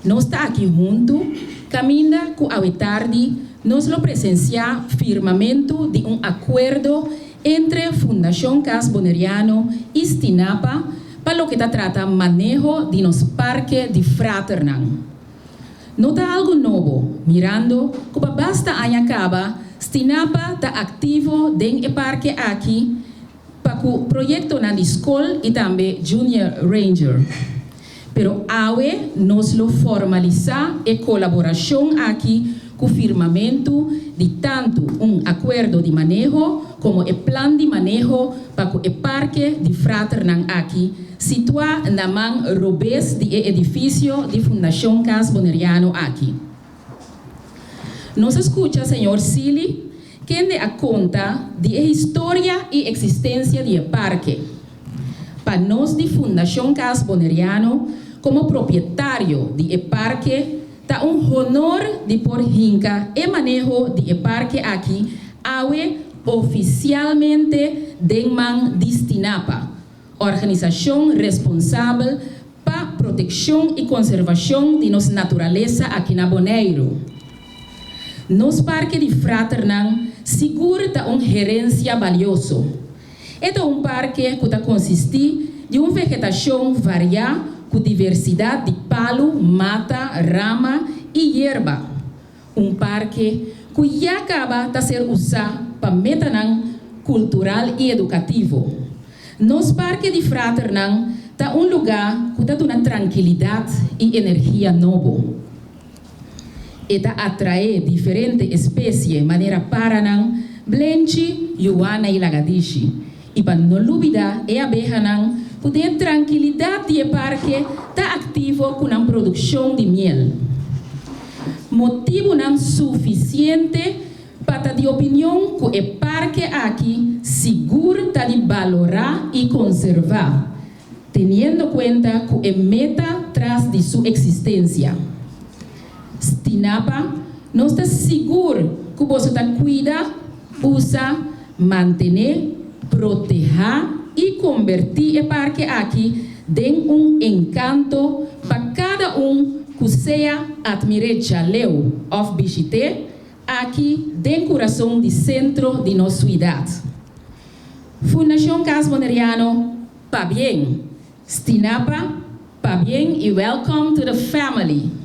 Nos ta aki huntu, kaminda ku awe tardi nos lo presensiá firmamentu di un akuerdo entre Fundashon Cas Boneriano i Stinapa pa loke ta trata maneho di nos parke di fraternan. No ta algu nobo, mirando ku pa basta aña kaba Stinapa ta aktivo den e parke aki pa ku proyektonan di skol i tambe Junior Ranger. Pero awe nos lo formalisá e kolaborashon aki ku firmamentu di tantu un akuerdo di maneho komo e plan di maneho pa ku e parke di fraternan aki, situá na man robes di e edifisio di Fundashon Cas Boneriano aki. Nos a skucha señor Sealy kende a konta di e historia i eksistensia di e parke. Pa nos di Fundashon Cas Boneriano komo propietario di e parke ta un honor di por hinka e maneho di e parke aki awe ofisialmente den man di Stinapa, organisashon responsabel pa protekshon i konservashon di nos naturalesa aki na Boneiru. Nos parke di fraternan sigur ta un herensia balioso. E ta un parke ku ta konsistí di un vegetashon variá ku diversidat di palu, mata, rama i yerba. Un parke ku ya kaba ta ser usá pa metanan kultural i edukativo. Nos parke di fraternan ta un lugá ku ta duna trankilidat i energia nobo. E ta atraé diferente espesie manera paranan, blenchi, yuana i lagadishi. I pa no lubidá e abehanan ku den e trankilidat di e parke ta aktivo ku nan produkshon di miel. Motibunan sufisiente pa ta di opinion ku e parke aki sigur ta di balorá i konservá, teniendo kuenta ku e meta tras di su eksistensia. Stinapa, nos ta sigur ku boso ta kuida, usa, mantené, protehá i kombertí e parke aki den un enkanto pa kada un ku sea atmir'é djaleu òf bishit'é aki den kurason di sentro di nos suidat. Fundashon Cas Boneriano, pabien! Stinapa, pabien i welcome to the family!